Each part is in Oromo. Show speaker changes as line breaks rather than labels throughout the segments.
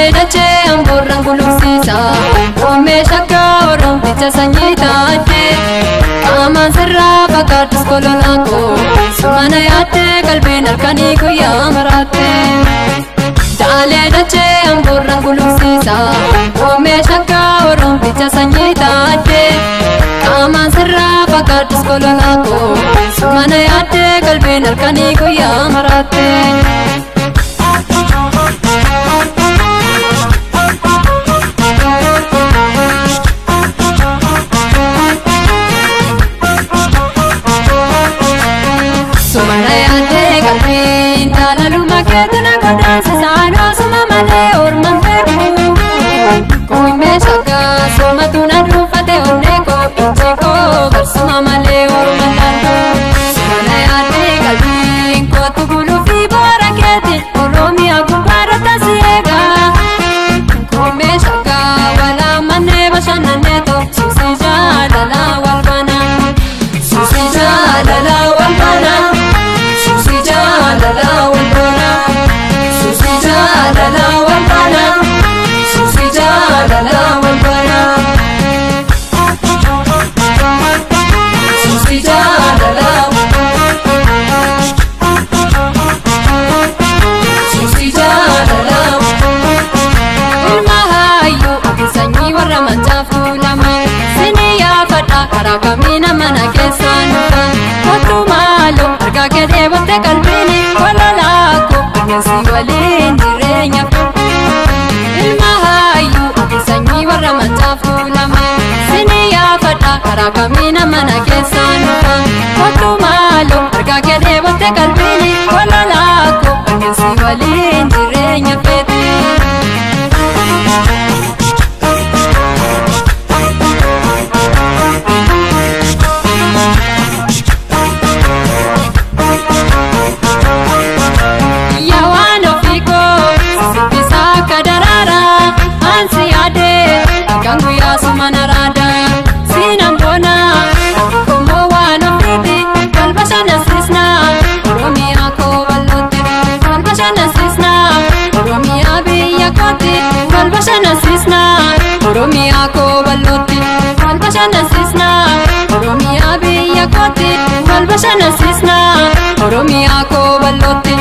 Daalee dachee amboorraan gulumsiisa. Oomee shakka oromticha sanyii taate. Qaamaan sirraa fakkaattus kololaa koo. Sumana yaaddee qalbiin halkanii guyyaa maraatte. Daalee dachee amboorraan gulumsiisa. Oomee shakka oromticha sanyii taate. Qaamaan sirraa fakkaattus kololaa koo. Sumana yaaddee qalbiin halkanii guyyaa maraatte. Sumana yaadee qalbiin taalaluma keetu na godaansisaa suma malee orman beeku. Kuimee shakka sumatu na dhuunfate onnee koo ijji koo barsuma malee orman laaltu. Sumana yaadee qalbiin kootu guluu fi boora keeti Oromiyaa gubbaarra tasi eegaa. Kuimee shakka walaa mannee bashannanneetu suusii jaalalaa wal baana. Suusii jaalalaa wal baana. Suusii jaalalaa wal baana. Suusii jaalalaa wal baana. Suusii jaalalaa wal baana. Suusii jaalalaa. Suusii jaalalaa. Ilma hayyuu ati sanyii warra mancaaftuu lama. Sini yaafadha karaa kamiina mana keessaan dhufa. Kottu maaloo argaa kee dheebotte qalbiin kololaa koo bineensi waliin jireenya. Ilma hayyuu ati sanyii warra mancaaftuu lama. Sini yaafadha karaa kamiina mana keessaan dhufa. Kottu maaloo argaa kee dheebotte qalbiin kololaa koo bineensi waliin jireenya feete. Yaa waan ofii koo sibbisa akka daraaraa ansi yaadee halkan guyyaa suma naraada siinaan boona kommoo waan ofiiti wal bashannansiisna Oromiyaa koo bal'ootti wal bashannansiisna Oromiyaa biyya kootti wal bashannansiisna Oromiyaa koo bal'ootti wal bashannansiisna Oromiyaa biyya kootti wal bashannansiisna Oromiyaa koo bal'ootti.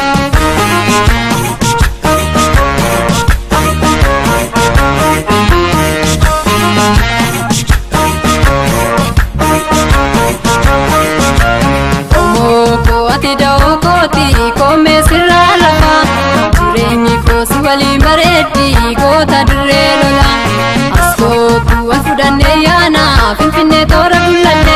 Omooko ati da'oo kooti koomee sirraa lafa jireenyi koo si waliin bareeddi goota dirree lola as kootu wal fudhannee yaana finfinnee toora mul'anne.